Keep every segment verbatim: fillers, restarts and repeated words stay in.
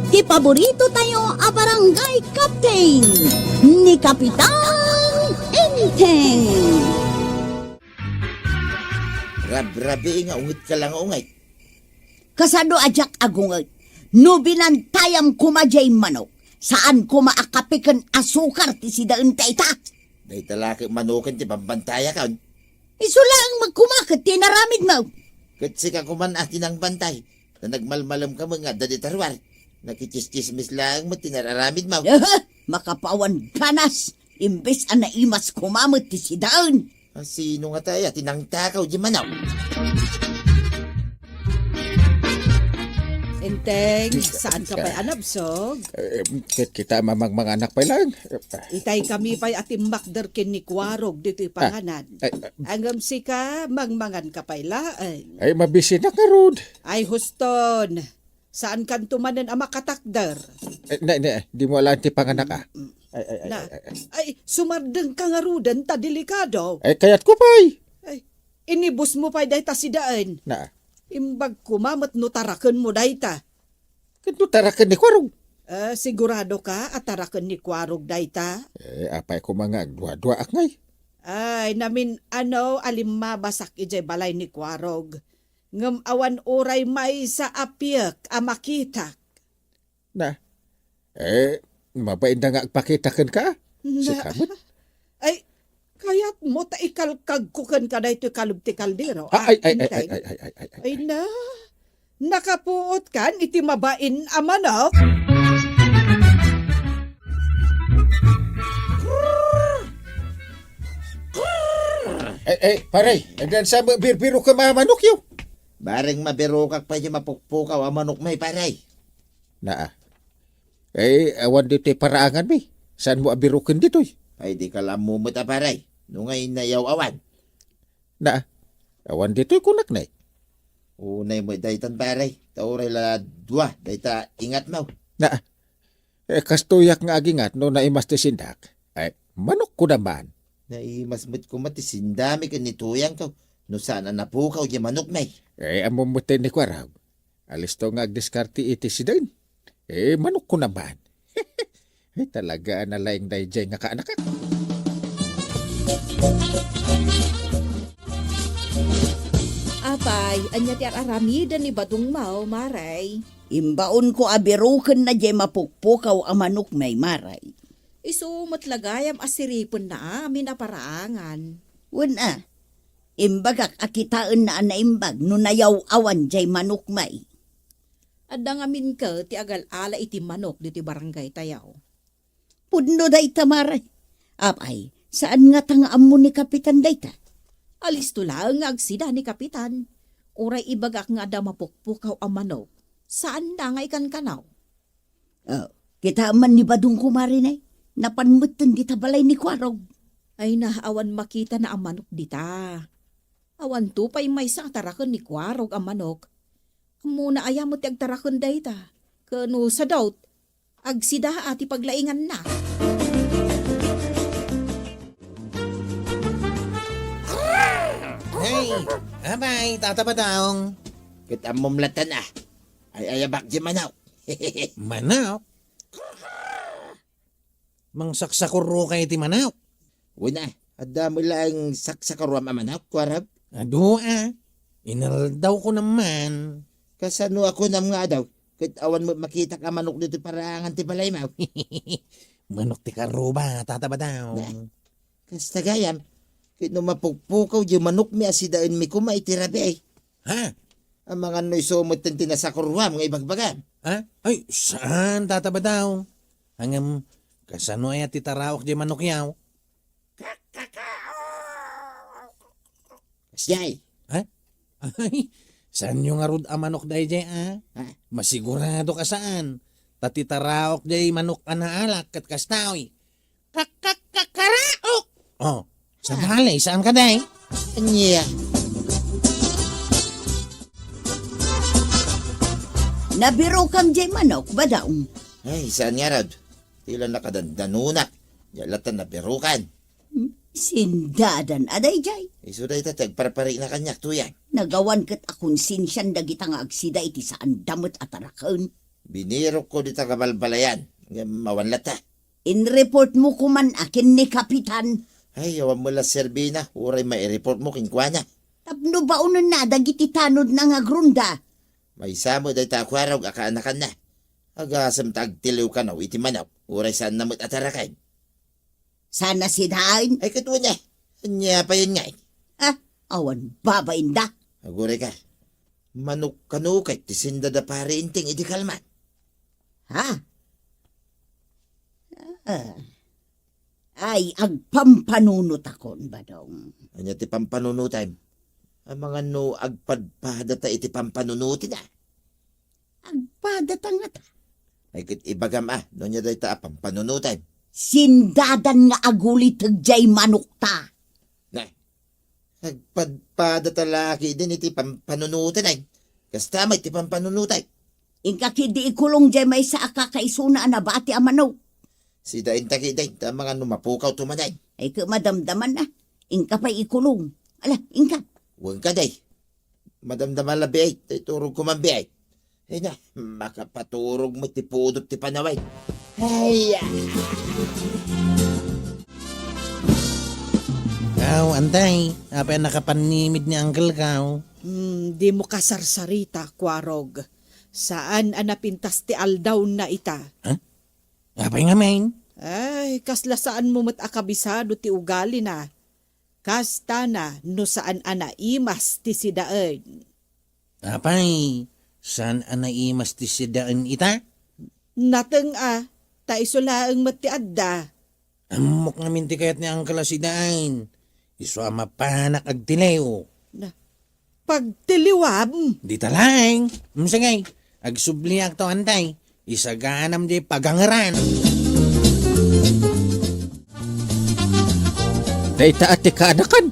Ti paborito tayo a barangay captain, ni Kapitan Enteng. Rabrabi nga unget ka lang nga unget. Kasano a diak agunget? No binantayam koma diay manok, saan koma a kape ken asukar ti sidaen ta ita. Dayta la ket manoken ti bambantayak. Isu laeng met koma ket ti inaramidmo. Ket sika koman a ti nangbantay. Ta nagmalmalemka met nga adda dita ruar. Nakitsismis laeng met ti nararamidmo. Aha! Makapawan ganas, imbes a naimas koma met ti sidaen. A, sino ngata aya ti nangtakaw diay manok? Enteng, saan ka pay a nabsog? Eh, ket kita mamangmanganak pay laeng. Itay kami pay a timmakder ken ni Kuarog ditoy panganan. Ay, ay. Ngem sika, mangmangan ka pay laeng. Ay, mabisinak ngarud. Ay, huston. Saan kanto manen a makatakder? Eh, ne, ne, dimo alaen ti panganak, a. Mm, mm. Ay, ay, ay, Na, ay, ay, ay. Ay, sumardeng ka ngaruden ta delikado. Ay, kayatko pay. Ay, inibusmo pay dayta sidaen. Na. Imbag koma met no tarakenmo dayta. Ket no taraken ni Kuarog? Eh, sigurado ka a taraken ni Kuarog dayta? Eh, apay koma nga agduaduaak ngay? Ay, namin-ano a limmabasak idiay balay ni Kuarog. Ngem awan uray maysa a piek a makitak. Na, eh, mabainda nga agpakita kenka? Na, Sika met? Ay, kayatmo ta ikalkagko kenka daytoy kalub ti kaldero, Ah, ay, ay, ay, Enteng? ay, ay, ay, ay, ay, ay. Ay na, nakapuot kan iti mabain a manok? Eh, eh, pare, agdansa mo, birbiro ka mga manok, yo. Bareng mabirokak pay diay mapukpukaw a manok, may pare. Naa. Eh, awan ditoy paraangan mi. Saan mo abiroken ditoy? Ay, di ka lammumet a, pare. No ngay nayaw-awan. Naa. Awan ditoy kunak nay. Unay mo daytan, pare. Ta uray la dua, dayta ingat mo. Naa. Eh, kastoyak nga agingat no naimas ti sindak. Eh, manok ko naman. Naimas met koma ti sindami ken ni Tuyang ko. No saan a napukaw diay manok, may. Eh, ammom met ni Kuarog. Alisto nga agdiskarte iti sidaen. Eh, manok ko naman. Eh, talaga a nalaing daydiay nga kaanakak. Apay, ania ti ar-aramiden ni Badong Mao, Maray? Imbaonko a birokenna diay mapukpukaw a manok, may Maray. Isu met la gayam a siripenna amin a paraangan. Wen a, imbagak a kitaenna a naimbag no nayaw-awan diay manok, may. Adda ngamin ket ti agal-ala iti manok ditoy barangay tayo. Pudno dayta, Maray. Apay, saan ngata nga ammo ni Kapitan dayta? Alisto laeng nga agsida ni Kapitan. Uray ibagak nga adda mapukpukaw a manok, saanna nga ikankanaw. Oh, kitaem man ni Badong ko, Marinay. Napan metten dita balay ni Kuarog. Ay na, awan makitana a manok dita. Awanto pay maysa a taraken ni Kuarog a manok. Ammona aya met ti agtaraken dayta? Ken no sadut, agsida a ti paglainganna. Hey, apay, Tata Badong. Ket ammom latta a. Ay-ayabak diay manok. Manok? Mangsaksakuro kay ti manok? Wen a, adda met laeng saksakuroam a manok, Kuarog? Adu a, inardawko naman. Kasano a kunam nga adu? Ket awan met makitak a manok ditoy paraangan ti balaymo. Manok ti karuba, Tata Badong. Na, kasta gayam, ket no mapukpukaw diay manokmi a sidaenmi koma iti rabii. Ha? Amangan no isu metten ti nasakuroam nga ibagbagam. Ha? Ay, saan, Tata Badong? Ngem, kasano aya ti taraok diay manokyo? Kasdiay. Ha? Ay, saanyo ngarud a manok daydiay, a? Ha? Masigurado ka saan. Ta ti taraok diay manok a naalak ket kastoy. Kak-, kak-, kakaraok! Oh, sabali, saan ka, day? Ania? Nabirokam diay manok, Badong? Ay, saan ngarud? Ti la nakadandanonak. Diak latta nabirokan. Hmm, sindadan a daydiay. Isu dayta ti agparparina kaniak, Tuyang. Nagawan ket a konsensian dagita nga agsida iti saanda met a taraken. Binirokko dita kabalbalayan, ngem awan latta. Inreportmo koman a ken ni Kapitan. Ay, awan met la serbina, uray maireportmo kenkuana. Tapno baonenna dagiti tanodna nga agrunda. Maysa met dayta a kuarog a kaanakanna. Agasem ta agtiliw kano iti manok, uray saanna met a taraken. Saan a sidaen? Ay, ket wen, eh. Ania payen ngay? Ah, awan babainda. Aguray ka. Manok kano ket ti senda da Pare Enteng iti kalman. Ha? Ah. Ay, agpampanunotakon, Badong. Ania ti pampanunotem? Amangan no agpadpadata iti pampanunoten, ah. Agpadata ngata. Ay, ket ibagam, ah, no ania dayta a pampanunotem. Sindadan nga aguliteg jay manokta. Na, agpadpadata la ketdin iti pampanunoten, ay. Kasta met ti pampanunotem. Inka ketdi ikulong jay maysa a kakaisuna a nabati a manok. Sidaenta ketdin, ta amangan no mapukawto manen. Ay, ket madamdaman na. Inka pay ikulong. Ala, inka. Wen ka, day. Madamdama la, biit. Tay turog ko man, biit. Ay na, makapaturog met ti pudot ti panawen. Ay, ah. Aw, antay, apay a nakapannimid ni Uncle Kaw? Hmm, dimo kasarsarita, Kuarog. Saan a napintas ti aldawna ita. Huh? Apay ngamin? Ay, kasla saanmo met a kabisado ti ugalina. Kasta na no saan a naimas ti sidaen. Apay, saan a naimas ti sidaen ita? Nateng a, ta isu laeng met ti adda. Ammok ngamin ti kayat ni Uncle a sidaen. Isu a mapanak agtiliw. Na, pagtiliwam? Dita laeng. Mm, sige. Agsubliakto, antay. Isaganam di pagangeran. Dayta a ti kaanakan.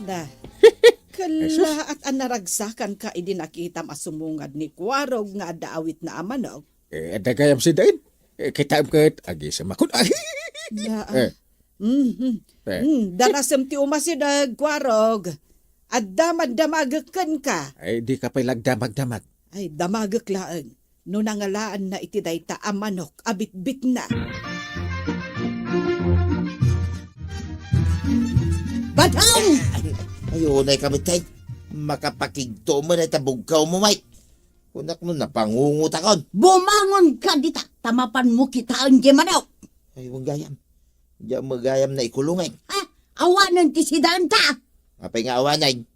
Na. Kallaat a naragsakanka idi nakitam a sumungad ni Kuarog nga adda awitna a manok. Eh, adda gayam sidaen. Eh, kitaem ket agisemakon. Ay! Na, ah. Eh. Mhm. Eh. Hmm, darasem ti umasideg, Kuarog. Adda man damagek kenka. Ay, dika pay la agdamagdamag. Ay, damagek laeng. No nangalaanna iti dayta a manok a bitbitna. Badong! Ay, ay, unay kami, tay. Makapakigto mo na ita bugkaw mo, Mike. Kunak no napangungutakon. Bumangon ka dita, ta mapanmo kitaen di manok. Ay, wen gayam. Diak met gayam naikulongen. Ha? Awanen ti sidaenta. Apay nga awanen?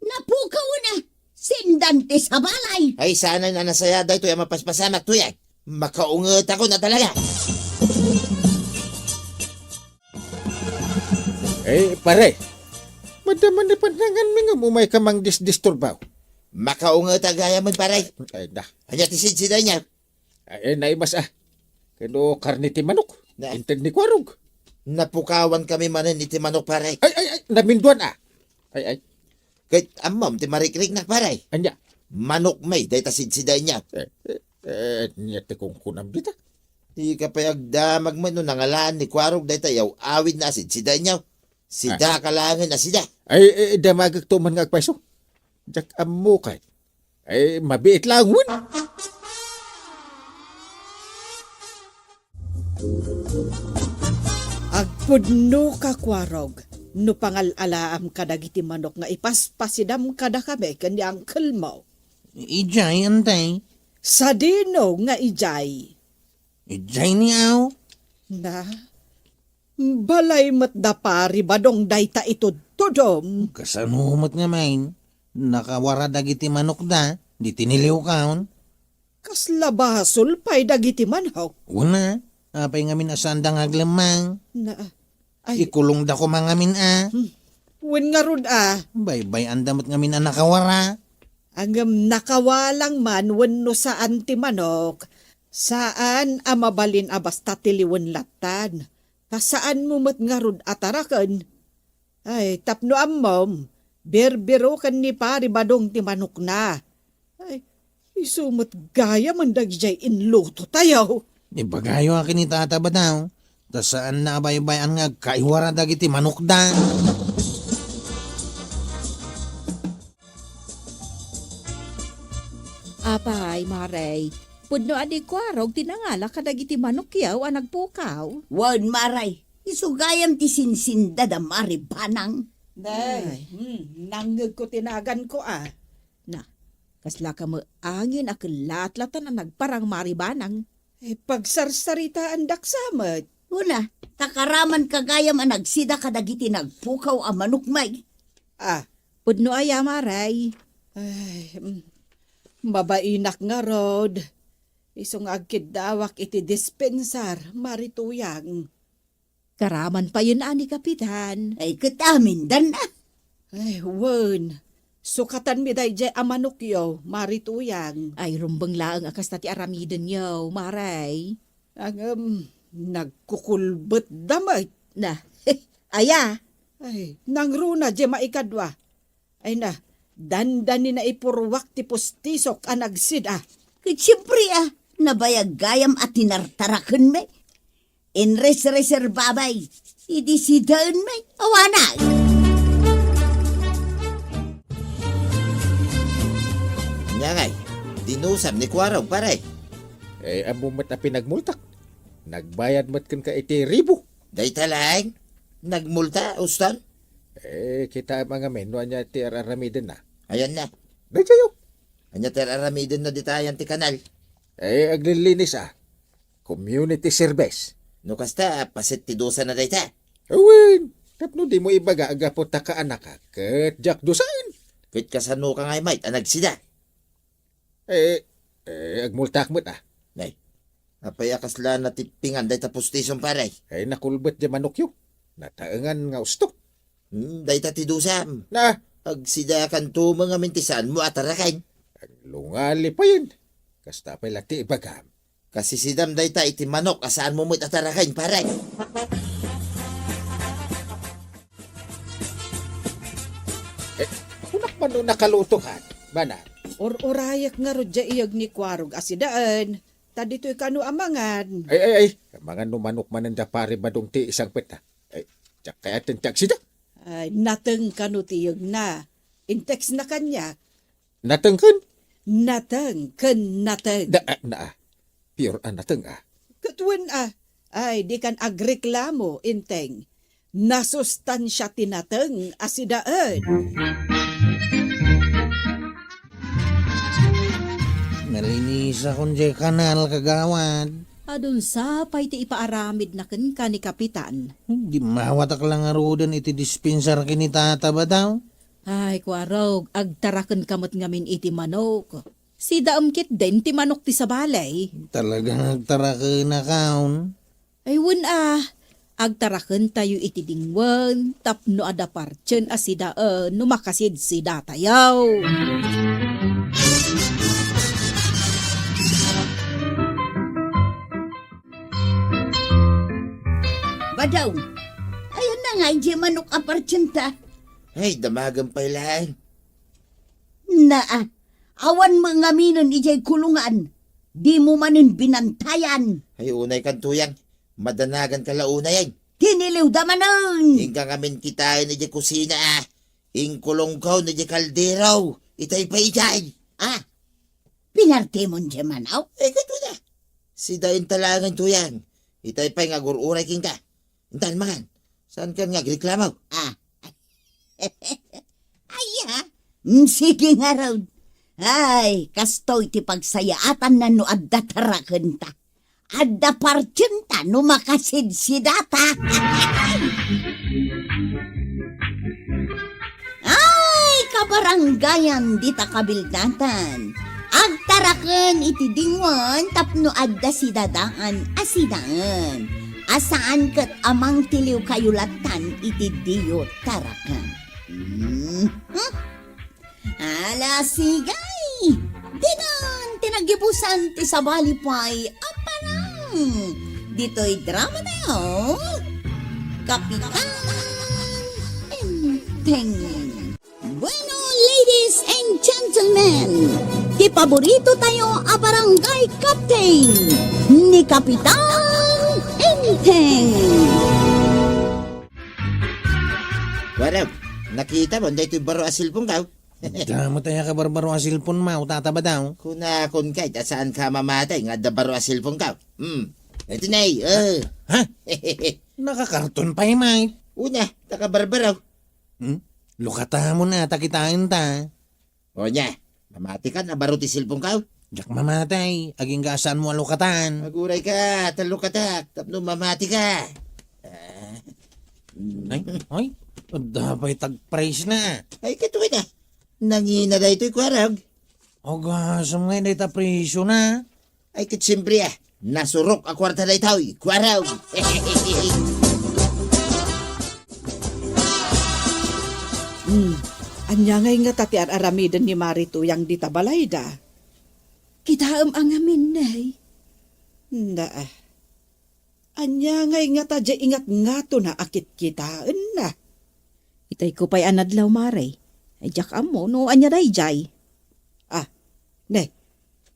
Napukaw na. Sindan ti sabalay. Ay, saanen a nasayaat daytoy a mapaspasamak toyen. Makaungetakon a talaga. Eh, pare. Madama ni pannanganmi ngem umay ka mangdisdisturbaw. Makaunget a gayamen, pare. Ay, na. Ania ti sidsidaenyo? Ay, eh, naimas, ah. Kano karne ti manok? Na. Inted ni Kuarog. Napukawan kami manen iti manok, pare. Ay, ay, ay, naminduan, ah. Ay, ay. Ket ammom ti marikriknak, pare. Ania? Manok met dayta sidsidaenyo. Eh, eh, eh, ania ti kunkunam dita? Dika pay agdamag met no nangalaan ni Kuarog dayta yaw-awidna a sidsidaenyo. Sida Ah. ka laengen a sida. Ay, eh, damagekto man nga agpayso. Diak ammo kay. Ay, mabiit laeng wen. Agpudno ka, Kuarog, no pangal-alaam kadagiti manok nga ipaspasidam kadakami ken ni uncle mo. Idiay, antay. Sadino nga idiay? Idiay ni aw? Na, balay met da Pari Badong dayta itudtudom. Kasano met ngamin? Nakawara dagiti manokda, di tiniliwkaon. Kasla basol pay dagiti manok. Wen a, apay ngamin a saanda nga aglemmang? Na, ay. Ikulongda koma ngamin a. Hmm. Wen ngarud a. Baybay-anda met ngamin a nakawara. Ngem nakawalang man wenno saan ti manok, saan a mabalin a basta tiliwen lattan. Ta saanmo met ngarud a taraken. Ay, tapno ammom, birbiroken ni Pari Badong ti manokna. Ay, isu met gayamen dagidiay inlutotayo. Ibagayo a ken ni Tata Badong, ta saanna a baybay-an nga agkaiwara dagiti manokda. Apay, Mare, Pudno a di Kuarog ti nangala kadagiti manokyo a nagpukaw. Wen, Maray, isu gayam ti sinsinda da Mari Banang. Nay, Ay. hmm, nangngegko ti naganko, a. Na, kasla ka met angin a kellatlatan a nagparang Mari Banang. Eh, pagsarsaritaandak sa met. Una, ta karaman ka gayam a nagsida kadagiti nagpukaw a manok, may. Ah. Pudno aya, Maray? Ay, mm. Mabainak ngarud. Isu nga agkiddawak iti dispensar, Mari Tuyang. Karaman payen a ni Kapitan. Ay, ket amindan a. Ay, wen. Sukatanmi daydiay a manokyo, Mari Tuyang. Ay, rumbeng laeng a kasta ti aramidenyo, Maray. Ngem, nagkukulbetda met. Na, aya? Ay, nangruna diay maikadua. Ay na, dandani naipurruak ti pustisok a nagsida. Ket siempre a, nabayag gayam a tinartarakenmi. Inresreserbabay, idi sidaenmi, awanak. Ania ngay, dinusam ni Kuarog, pare? Eh, ammo met a pinagmultak. Nagbayad met kenka iti ribu. Dayta laeng? Nagmulta, Uston? Eh, kitaem a ngamin no ania ti ar-aramidenna. Ayanna. Daytayo. Ania ti ar-aramidenna dita ayan ti kanal? Eh, aglilinis a. Community service. No kasta, paset ti dusana dayta. Awen, tapno dimo ibaga a gapu ta kaanaka, ket diak dusaen. Ket kasano ka ngay met a nagsida? Eh, eh, agmultak met a. Nay, apay a kasla natippingan dayta pustisem, pare? Ay, nakulbet diay manokyo. Nataengan nga usto. Hmm, dayta ti dusam. Na? Agsidakanto met ngamin ti saanmo a taraken. Aglungali payen. Kasta pay la ti ibagam. Kasisidam dayta iti manok a saanmo met a taraken, pare. Eh, kunak man no nakalutokan, Manang. Ur-urayek ngarud diay iyeg ni Kuarog a sidaen, ta ditoy kano a mangan. Ay, ay, ay, mangan no manok manen da pare Badong ti isangpet, a. Ay, diak kayaten ti agsida. Ay, nateng kano ti iyegna. Intexna kaniak. Nateng ken? Nateng ken nateng. Da, ah, na, ah. Pure a nateng, ah. Ket wen, ah. Ay, dikan agreklamo, Enteng. Nasustansia ti nateng a sidaen. Nalinisakon diay kanal, kagawad. Adun sa pay ti ipaaramidna kenka ni Kapitan. Gimmawatak la ngaruden iti dispensar ken ni Tata Badaw. Ay, Kuarog, agtarakenka met ngamin iti manok. Sidaem ketdin ti manok ti sabali. Talagang agtarakenakon. Ay, wen a, agtarakentayo iti dingwen tapno adda partien a sidaen no makasidsidatayo. Badaw, ayanna nga idiay manok a partienta? Ay, damagen pay laeng. Naa, awan met ngaminen idiay kulungan. Dimo manen binantayan. Ay, unay kan tuyang. Madanagan ka la unay, ay. Tiniliwda manen. Inka ngamin kitaen idiay kusina, ah. Inkulongkaw idiay kaldero. Itay pay idiay. Ah, pinartemon diay manok? Eh, ket wen a. Sidaenta laeng, tuyang. Itay pay nga agur-uray kenka. Intan mangan. Saankan nga agreklamo? Ah. Ay, ah. Mm, sige ngarud. Ay, kastoy ti pagsayaatanna no adda tarakenta. Adda partienta no makasidsidata. Ay, kabarangayan dita kabilnatan. Agtaraken iti dingwen tapno adda sidadaan a sidaen, a saan ket a mangtiliwkayo lattan iti diyo taraken. Mhm. Ala, sigay! Dinan ti nagibusan ti sabali pay a parang ditoy drama tayo, Kapitan Enteng. Bueno, ladies and gentlemen, ti paborito tayo a barangay captain, ni Kapitan Enteng. Warem, nakita mo daytoy baro a cellphone ka? Adda met aya kabarbaro a cellphone mo, Tata Badaw? Kunakon kay ta saanka a mamatay nga adda baro a cellphone ka. Hmm. Iti nay, eh. Ha? Nakakarton pay, Mike. Una, ta kabarbaro. Hmm? Lukata mo na, ta kitaen ta. O nia, mamati ka na baro ti cellphone ka? Diak mamatay, agingga a saan mo a lukatan. Aguray ka, ta lukatak, tapno mamati ka. Ah. Ay, ay, adda pay tag-price na. Ay, katuwi na. Nangina daytoy kuarog. Agasem nga dayta presyo na. Ay, ket siempre, ah. Nasurok a kuarta daytoy, kuarog. Hmm. Ania ngay ngata ti ar-aramiden ni Mari Tuyang dita balayda? Kitaem a ngamin, nay. Naa. Ania ngay ngata diay ingatngatona a kitkitaenna? Itayko pay a nadlaw, Mari. Ay, diak ammo no ania daydiay. Ah, ne,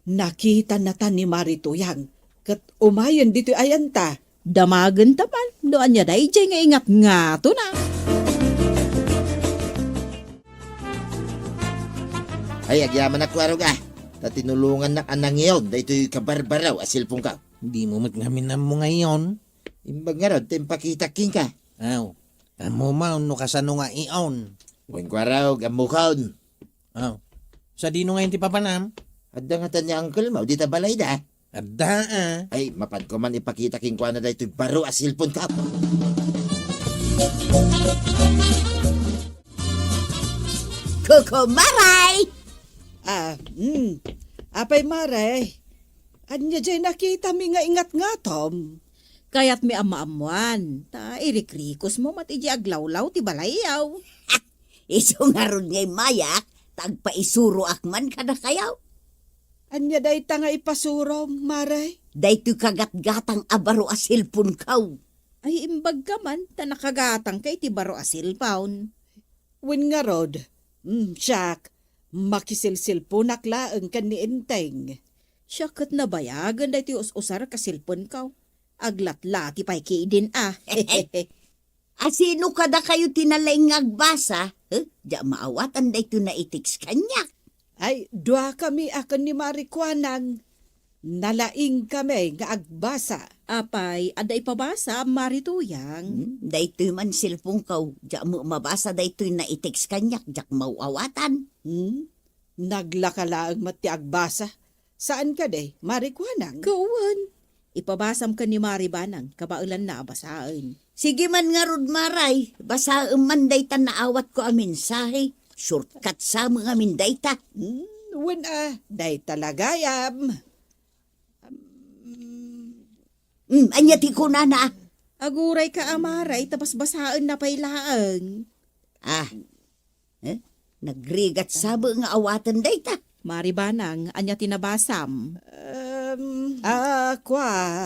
nakitannata ni Mari Tuyang, ket umayen ditoy ayanta. Damagenta man no ania daydiay nga ingatngatona. Ay, agyamanak, kuarog, ah. Ta tinulongannak a nangiyon daytoy kabarbaro a cellphone ka. Dimo met ngamin ammo nga iyon. Imbag ngarud ti impakitak kenka. Aw, ammo man no kasano nga iyon. Wen, kuarog, ammokon. Aw, sadino ngayon ti papanam? Adda ngata ni uncle mo dita balayda? Adda, ah. Ay, mapanko man ipakita kenkuana daytoy baro a cellphone ka. Kuko Maray! Ah, hmm. Apay, Maray? Ania diay nakitami nga ingatngatom? Kayatmi a maammoan, ta irikrikosmo met idiay aglawlaw ti balayyo. Isu ngarud nga immayak, ta agpaisuroak man kadakayo. Ania dayta nga ipasurom, Maray? Daytoy kagatgatang a baro a cellphone kaw. Ay, imbagka man, ta nakagatangka iti baro a cellphone. Wen ngarud, mm, siak, makiselselponak laeng ken ni Enteng. Siak ket nabayagen daytoy us-usar ka cellphone kaw. Aglatlati pay kidin, ah. A sino kadakayo ti nalaing nga agbasa? Eh, diak maawatan daytoy naitext kaniak. Ay, duakami a ken ni Mari Kuanang. Nalaing kami nga agbasa. Apay, adda ipabasa, Mari Tuyang? Hmm, daytoy man cellphone kaw, diak met mabasa daytoy naitext kaniak, diak maawatan. Hmm? Naglaka laeng met ti agbasa. Saan kadi, Mari Kuanang? Wen. Ipabasam ken ni Mari Banang, kabaelanna a basaen. Sige man ngarud, Maray, basaem man dayta naawatko a mensahe. Shortcut sa met ngamin dayta. Hmm, wen a, dayta la gayam. Hmm, ania ti kunana? Agurayka a, Maray, ta basbasaenna pay laeng. Ah, Eh? Nagrigat sa met nga awaten dayta. Mari Banang, ania ti nabasam? Em, ah, kua.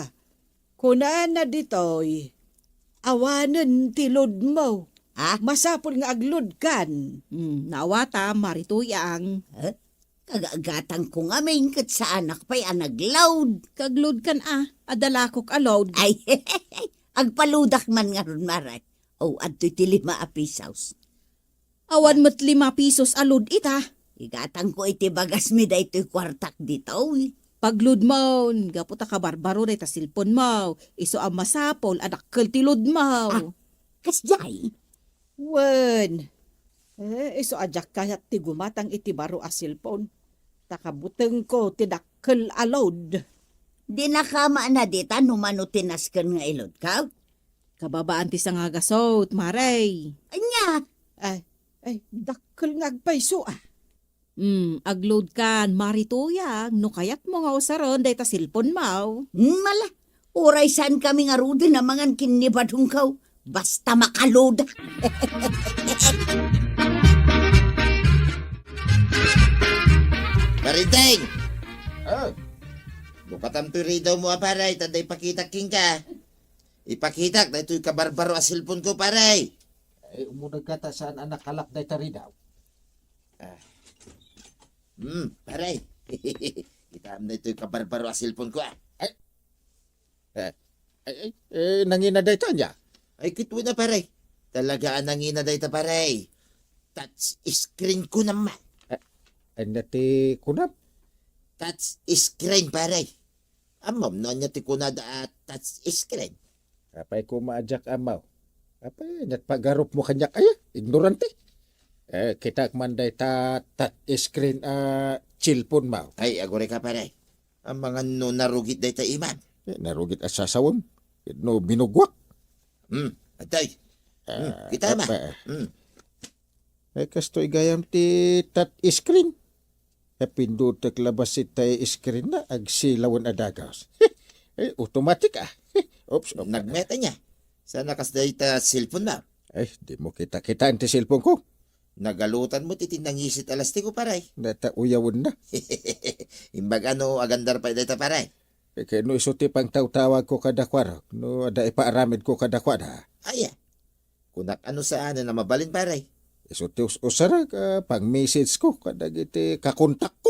Kunana ditoy, awanen ti load mo. Ah? Masapul nga agload kan. Hmm, naawata, Mari Tuyang. Eh? Kagagatangko ngamin ket saanak pay a nagload. Kagload kan a, adda lakok a load. Ay, agpaloadak man ngarud, Maray. O, adtoy ti lima a pisos. Awan met lima pisos a load ita. Igatangko iti bagasmi daytoy kuartak ditoy. Pag-load mon, gapu ta kabarbaro dayta cellphone mo. Isu a masapul a dakkel ti load mo. Ah, kasdiay? Wen. Eh, isu a diak kayat ti gumatang iti baro a cellphone. Ta kabutengko ti dakkel a load. Dinaka manen dita no mano ti nasken nga i-load ka? Kababaan ti sangagasut, Mare. Ania? Ay, ay, dakkel nga agpayso, ah. Hmm, ag-load kan, Mari Tuyang, no kayatmo nga usaren dayta cellphone mo. Hmm, ala, uray saan kami ngaruden a mangan ken ni badongko, basta maka-load. Pare Enteng! Ah. Bukatam toy ridaw mo a, pare, ta adda ipakitak kenka. Ipakitak daytoy kabarbaro a cellphone ko, pare. Ay, umuneg ka ta saan a nakalak dayta ridaw. Ah. Hmm, pare. Kitaem daytoy kabarbaro a cellphone ko, ah. Ay. Eh, ay, ay, eh, nangina dayta ania? Ay, kituna, pare. Talaga a nangina dayta, pare. Touch screen ko naman. Ania ti kunam? Touch screen, pare. Ammom no ania ti kunada a touch screen? Apay koma a diak ammo? Apay, ania ti pagarupmo kaniak aya? Ignorante. Eh, kitaek man dayta touch screen a cellphone mo. Ay, aguray ka, pare. Amangan no narugit dayta imam. Eh, narugit a sasawem. No binugwak. Hmm, atay. Hmm, Ah, kita ma. apa? Hmm. Eh, kastoy gayam ti touch screen. Napindutek labasit tay screen na, agsilawen a dagas. Eh, automatic ah. Oops, op. Nagmeta niya. Sana kas dayta cellphone na. Eh, di mo kita-kitaan ti cellphone ko. Nagalutan mo ti nangisit a lastiko, pare. Nata uyawen na. Imbag ano, agandar pa dayta, pare. Eh, kaya no isu ti pangtawtawag ko kada kuarok, no ada ipaaramid ko kada kuada. Aya. Kunak ano saan na mabalin, pare. Isu ti us-, usarag, ah, pang-message ko kadagiti kakontak ko.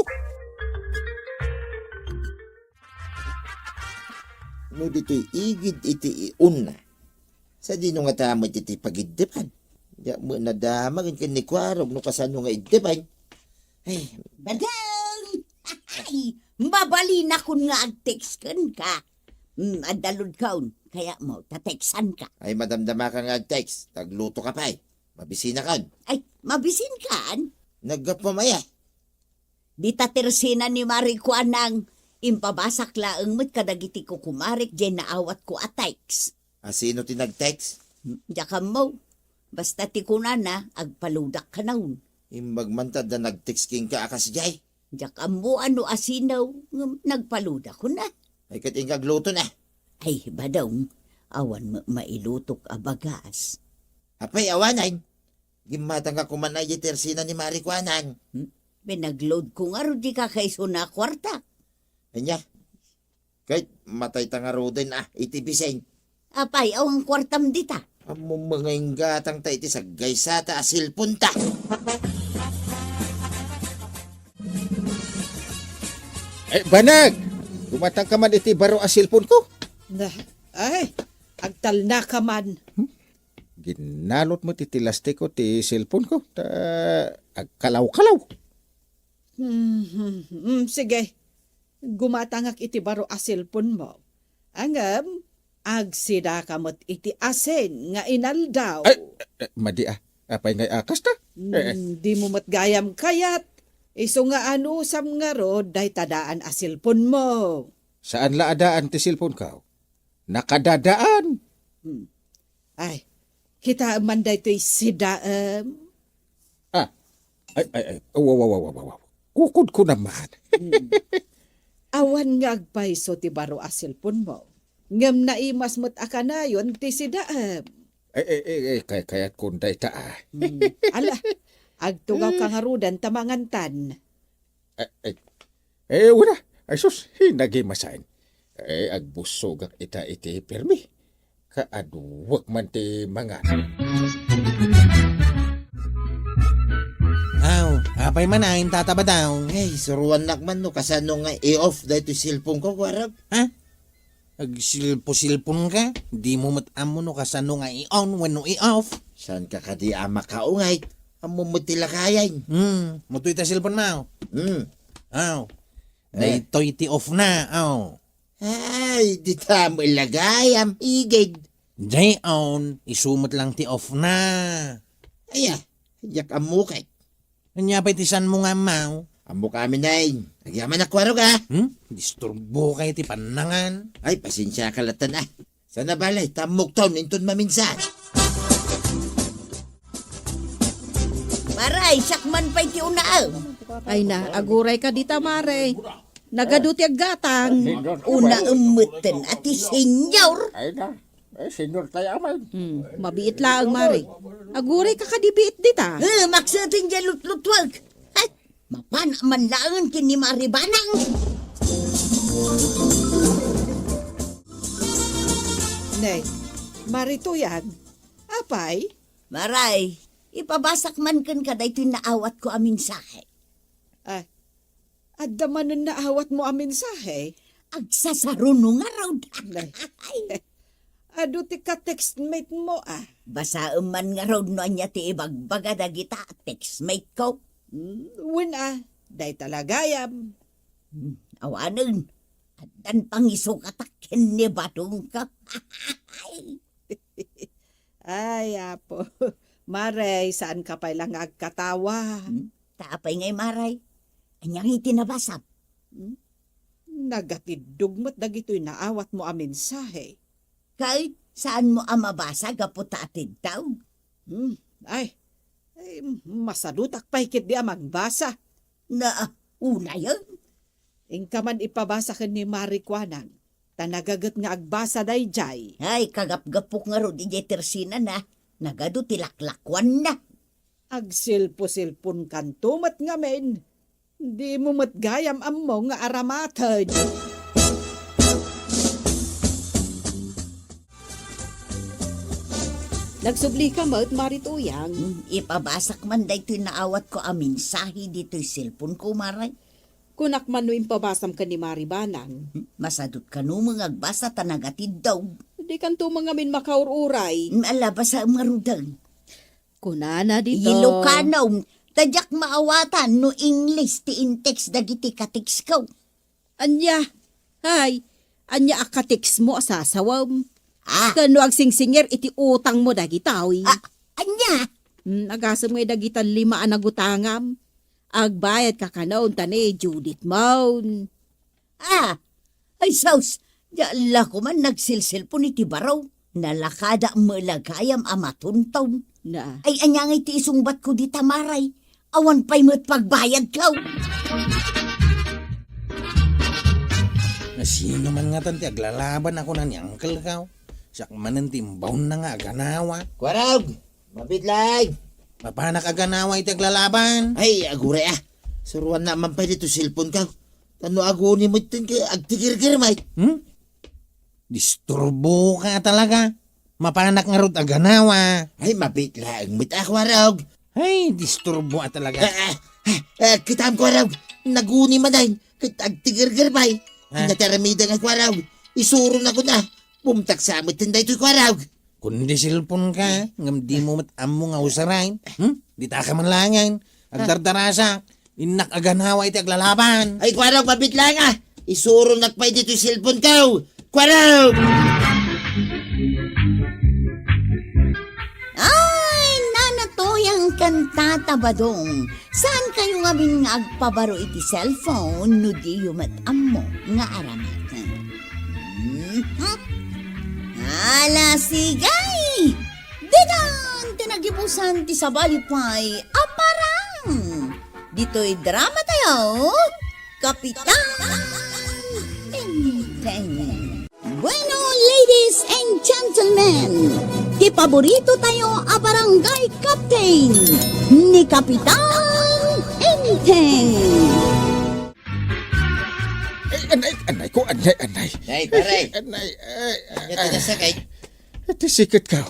No ditoy igid iti iunna, sadino nga ta met iti pagiddepan? Diak met nadama ken ni Kuarog no kasano nga iddepan. Ay, Badang! Ay, mabalinakon nga agtext kenka. Hmm, adda load ka on. Kayatmo, ta-textan ka. Ay, madamdama ka nga agtext. Tagluto ka pay. Mabisin ka on. Ay, mabisin ka on? Naggapu maya. Dita tersina ni Mari Kuanang, impabasak laeng met kadagiti kukumarek diay naawatko a text. A, sino ti nag-text? Hmm, diak ammo. Basta ti kunana, agpaludak kanaon. Imbag man ta adda nag-text kenka a kasdiay. Diak ammo no asino, ngem nagpaludak kuna. Ay, ket inka agluto na. Ay, Badong, awan met mailutok a bagas. Apay, awanen. Gimmatang ka kuman a idiay tersina ni Mari Kuanang. Hmm? Pinagload ko ngarud di kakaisuna a kuarta. Ania? Ket matay ta ngaruden a iti bising. Apay, awan kuartam dita? Ammom nga inggatang ta iti saggaysata a cellphone ta. Eh, banag! Gumatang ka man iti baro a cellphone ko. Na, ay, agtalna ka man. Hmm? Ginalot met iti lastiko ti cellphone ko, ta agkalaw-kalaw. Hmm, hmm, hmm, sige. Gumatangak iti baro a cellphone mo. Ngem, agsidaka met iti asin nga inaldaw. Ay, eh, eh, madi ah. Apay ngay a kasta? Hmm, Eh, eh. Di mo met gayam kayat. Isu nga anusam ngarud dayta daan a cellphone mo. Saan la a daan ti cellphone ko? Nakadadaan. Hmm. Ay, kitaem man daytoy sidaem. Ah, ay, ay, ay. Aw, aw, aw, aw, aw, aw. Kukud ko naman. Hmm. Awan nga agpayso ti baro a cellphone mo. Ngem naimas met a kanayon ti sidaem. Ay, ay, ay, ay, kay-, kayat ko dayta, ah. Hmm. Ala, agtugaw ka ngaruden ta mangantan. Eh, eh, eh, wala. Ay, sus, hinagi masan. Eh, agbussogak ita iti permi. Kaaduek man ti mangan. Aw, apay man a, Tata Badong? Ay, suruannak man no kasano nga i-off daytoy cellphone ko, Kuarog. Ha? Agsilpo-silpon ka? Di mo met ammo no kasano nga i-on wenno i-off. Saan ka kadi a makaungay? Ammo met ti lakayan. Hmm, mutoy ta cellphone mo. Hmm. Aw. Eh. Daytoy ti off na, aw. Ay, dita mo ilagay, am igid. Jay on, isu met lang ti off na. Aya, diak ammo kay. Ania pay ti saan mo nga ammo? Ammok amin ay. Agyaman a Kuarog, ah. Hmm? Disturbo kay ti pannangan. Ay, pasensia ka latan, ah. Sana balay, ta ammok ton, inton maminsan. Maray, siak man pay ti unaem. Ay na, aguray ka dita, Maray. Nagadu ti aggatang. Unaem metten a ti senior. Ay na. Eh, senior tayo, amay. Hmm, mabiit laeng, Mari. Aguray ka kadi biit dita. Eh, maksetin diay lutlutuag. Ay, mapan man laeng ken ni Mari Banang. Ne, Mari Tuyag, apay? Maray, ipabasak man kenka daytoy naawatko a mensahe. Ah, adda manen naawatmo a mensahe? Agsasaruno ngarud. Nay. Adu ti ka-textmate mo, ah. Basaem man ngarud no ania ti ibagbaga dagita textmate ko. Hmm, wen, ah. Dayta la gayam. Hmm, awanen. Addan pangisukatak ken ni Badong ka. Ay, Apo. Maray, saan ka pay la nga agkatawa? Hmm? Ta apay ngay, Maray? Ania ngay ti nabasam? Hmm? Nagatiddog met dagitoy naawatmo a mensahe. Ket saanmo a mabasa gapu ta atiddog? Hmm, ay, ay, masadutak pay ketdi a magbasa. Na, unayen? Inka man ipabasa ken ni Mari kuanang, ta nagaget nga agbasa daydiay. Ay, kagapgapok ngarud idiay tersinana. Nagadu ti laklakuanna. Agsilpo-silponkanto met ngamin. Dimo met gayam ammo nga aramaten. Nagsublika met, Mari Tuyang. Hmm, ipabasak man daytoy naawatko a mensahe ditoy cellphone ko, Maray. Kunak man no impabasam ken ni Mari Banang. Hmm, masadut kano met nga agbasa ta nagatiddog. Dikanto met ngamin makaur-uray. Hmm, ala, basaem ngaruden. Kunana dita. Ilocano, ta diak maawatan no English ti in-text dagiti ka-text ko. Ania? Hay, ania a ka-text mo a sasawem? Ah. Ken no agsingsingir iti utangmo dagitoy? Ah, ania? Hmm, agasem ngay dagita lima a nagutangam. Agbayad ka kanon ta ni Judith mon. Ah, ay sus, diak la koman nagsilsilpon iti baro. Nalakada met la gayam a matunton. Na. Ay, ania ngay ti isungbatko dita, Maray? Awan pay met pagbayadko. Nasino man ngatan ti aglalaban a kuna ni uncle ko? Siak manen ti imbaonna nga aganawa. Kuarog! Mabiit laeng! Mapanak aganawa iti aglalaban? Ay, aguray a. Suruanna man pay ditoy cellphone ko. Tano aguni met ken agtigirgir met. Hmm? Disturbo ka talaga. Mapanak ngarud aganawa. Ay, mabiit laeng met a, Kuarog. Ay, disturbo ka talaga. Ah, ah, ah, ah, kitam, Kuarog. Naguni manen ket agtigirgir pay. Ah. Ania ti aramidek, Kuarog? Isuronak a. Bumtagsa met daytoy, Kuarog. Kundi cellphone ka, ngem dimo met ammo nga usaren. Hmm? Dita ka man laengen. Agdardarasak. Innak aganawa iti aglalaban. Ay, Kuarog, mabiit laeng a. Isuronak pay ditoy cellphone ko. Kuarog! Ay, Nana Tuyang ken Tata Badong, saan kayo ngamin nga agpabaro iti cellphone no diyo met ammo nga aramaten? Mhm. Ala, sige! Ditan ti nagibusan ti sabali pay a parang ditoy drama tayo, Kapitan Enteng. Bueno, ladies and gentlemen, ti paborito tayo a barangay captain ni Kapitan Enteng. Ay, anay, anay ko, anay, anay. Ay, pare. Ay, anay, ay, ay, Anya ti nasakit? Ti siket ko.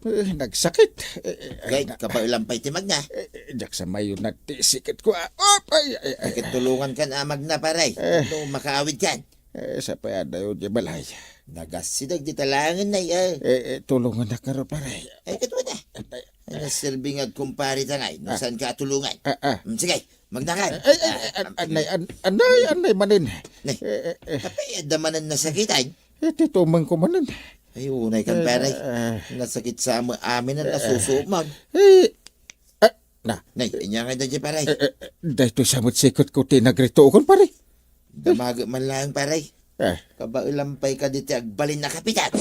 Eh, nagsakit. Eh, eh, Gay, na- kabaelan pay ti magna. Eh, eh, diak sa mayo na ti siket ko, ah. Op, ay, ay, ay. Ket tulongan kan a magna, pare. Eh. No makaawid kan. Eh, sa pay adayo di balay. Nagassidag di talangen na, eh. Eh, eh, tulongan na karo, pare. Ay, katwa na. Ay, ay, Ay, naserbi nga agkumpare ta ngay, no Ah. saan ka tulungan? Ah, ah. Mm, sige, magnakan. Ay, ay, ay, Ah, an-, anay, an-, anay, anay manen. Nay. Eh, eh, eh. Apay, adda manen nasakitan? Eh, ti tumeng ko manen. Ay, unay kan, Eh, pare. eh. Nasakit sa ama-, amin na Eh, eh. nasusuman. Eh, ah, na. Nay, inya nga da di, pare. Eh, eh, eh, daytoy sa met sikut ko ti nagrituokon, pare. Damaga man lang, pare. Eh. Kabaelan pay ka diti agbalin a kapitan.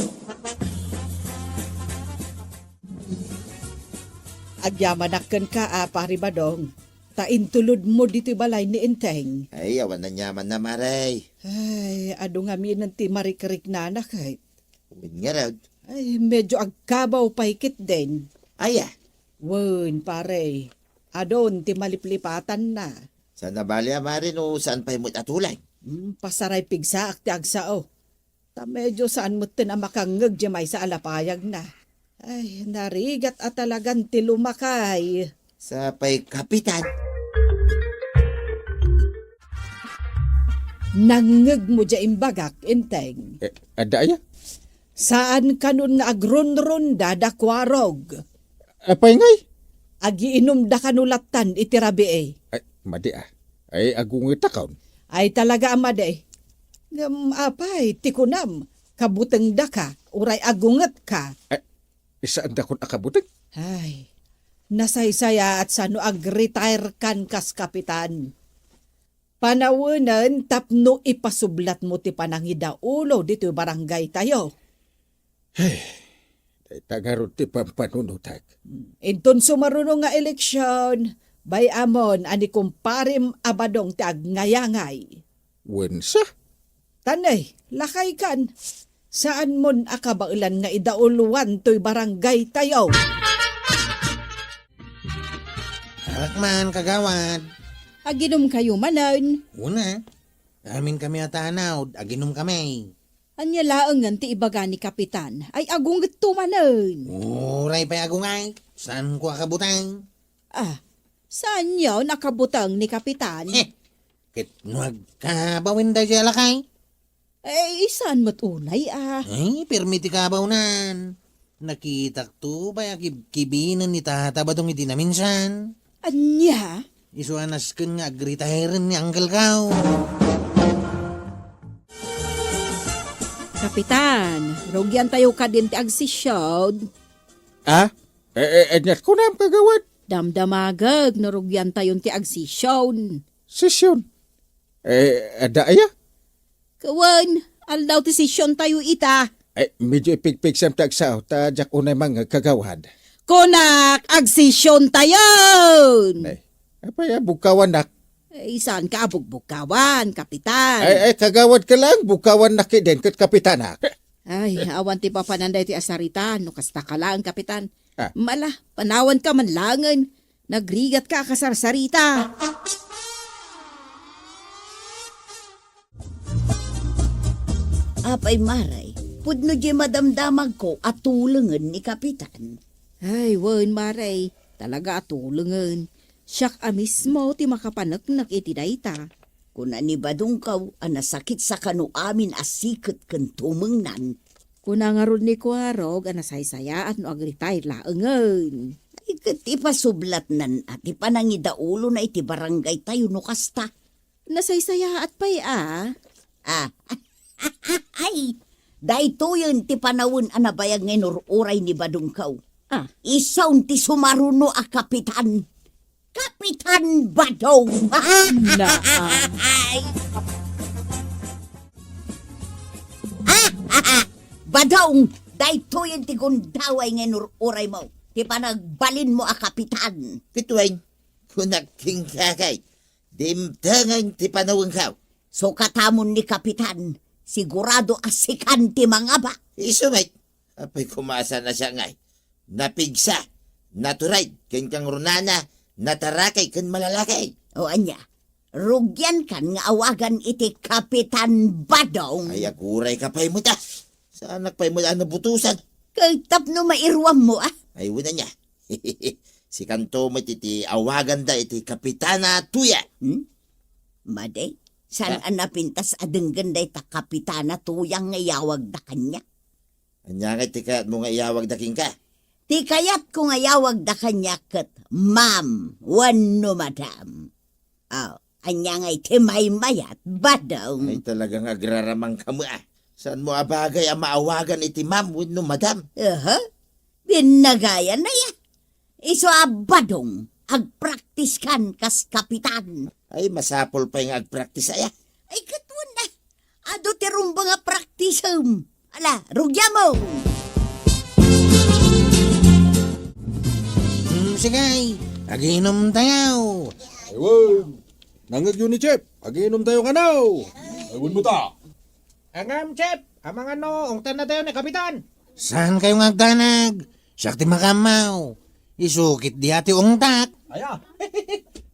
Agyamanak kenka, a, Pari Badong, ta intulod mo ditoy balay ni Enteng. Ay, awan aniamanna, Maray. Ay, adu ngamin ti marikriknana ket. Wen ngarud. Ay, medyo agkabaw pay ketdin. Aya? Wen, pare. Adun ti maliplipatanna. Saan a bali a, Mari, no saan pay met a tulay? Hmm, pasaray pigsaak ti agsao. Ta medyo saan metten a makangngeg di maysa a lapayagna. Ay, narigat a talagan ti lumakay. Sapay, Kapitan. Nangngeg mo di imbagak, Enteng. Eh, adda aya? Saan kanon nga agrunrunda da Kuarog. Apay ngay? Agiinumda kano lattan iti rabii. Ay, madi a. Ay, agungetakon. Ay, talaga a madi. Ngem apay, ti kunam, kabutengdaka, uray agungetka. Ay, saandakon a kabuteng? Ay, nasaysayaat sano ag-retire kan kas kapitan. Panawenen tapno ipasublatmo ti panangidaulo ditoy barangaytayo. Hey, dayta ngarud ti pampanunotak. Inton sumaruno nga eleksion, bay-amon a ni kumparem a Badong ti agngayangay. Wensa? Tanay, lakaykan. Saanmon a kabaelan nga idauloan toy barangaytayo. Arak man, kagawad. Aginumkayo manen. Una, amin kami a tanawd, aginumkami. Ania laengen ti ibaga ni Kapitan? Ay, agungetto manen. Uray pay agungay, saanko a kabuteng. Ah, saanyon a kabuteng ni Kapitan? Heh, ket no agkabawen daydiay a lakay? Eh, saan met unay, ah? Ay, pirmi ti kabawnan. Nakitakto pay a kibkibinen ni Tata Badong iti naminsan. Ania? Isu a nasken nga agretire ni Uncle Kao. Kapitan, rugiantayo kadin ti agsesion. Ah? Eh, eh, ania kunam, kagawad? Damdamagek no rugiantayon ti agsesion. Sesion? Eh, adda aya? Wen, aldaw ti sesiontayo ita. Ay, medyo ipigpigsam ti agsao, ta diak unay mangngeg, kagawad. Kunak, agsesiontayon! Ay, apay a bugkawannak? Ay, saanka a bugbugkawan, Kapitan? Ay, ay, kagawad ka lang, bugkawannak kiden ket kapitanak. Ay, awan ti papanan daytoy a sarita, no kasta ka lang, Kapitan. Ah. Mala, panawanka man laengen. Nagrigatka a kasarsarita. Apay, Mare, pudno diay madamdamagko a tulengen ni Kapitan. Ay, wen, Mare, talaga a tulengen. Siak a mismo ti makapaneknek iti dayta. Kuna ni Badong Kao a nasakitsa kano amin a siket ken tumengnan. Kuna ngarud ni Kuarog a nasaysayaat no agretire laengen. Ay, ket ipasublatnan a ti panangidaulona iti barangaytayo no kasta. Nasaysayaat pay a. Ah. Ay, daytoyen ti panawen a nabayag nga inur-uray ni Badong Kao. Ah. Isu ti sumaruno a kapitan. Kapitan Badong. Naam. Ay. Badong, daytoyen ti gundaway nga inur-uraymo, ti panagbalinmo a kapitan. Ket wen, kunak kenka kay, dimtengen ti panawenko. Sukatamon ni Kapitan, sigurado a sikan ti mangaba. Isu met, apay koma a saan a siak ngay. Napigsa, natured, ken kangrunana, natarakay ken malalakay. O ania, rugiankan nga awagan iti Kapitan Badong? Ay, agurayka pay met, ah. Saanak pay met a nabutosan. Ket tapno mairuammo, ah. Ay, wen ania. Sikanto met iti awaganda iti Kapitana Tuya. Hmm? Madi, saan Ah. a napintas a denggen dayta Kapitana Tuya nga iyawagda kaniak? Ania ngay ti kayatmo nga iyawagda kenka? Ti kayatko nga iyawagda kaniak ket ma'am wenno madam. Oh, ania ngay ti maymayat, Badong? Ay, talaga nga agraraman kamo, ah. Saanmo a bagay a maawagan iti ma'am wenno madam? Aha. Binnagayan na ya. Isu a Badong, agpraktiskan kas kapitan. Ay, masapul pay nga agpraktis aya. Ay, ket wen na. Adu ti rumbeng a praktisem. Ala, rugiammo. Hmm, sige, aginom tayo. Ay, wen. Nangngegyo ni Chief, aginom tayo nganaw. Ay, wen mo ta. Ngem, Chief, amangan no, ungtanna tayo ni Kapitan. Saan kayo nga agdanag? Siak ti makammaw. Isu ket dia ti ungtak. Aya.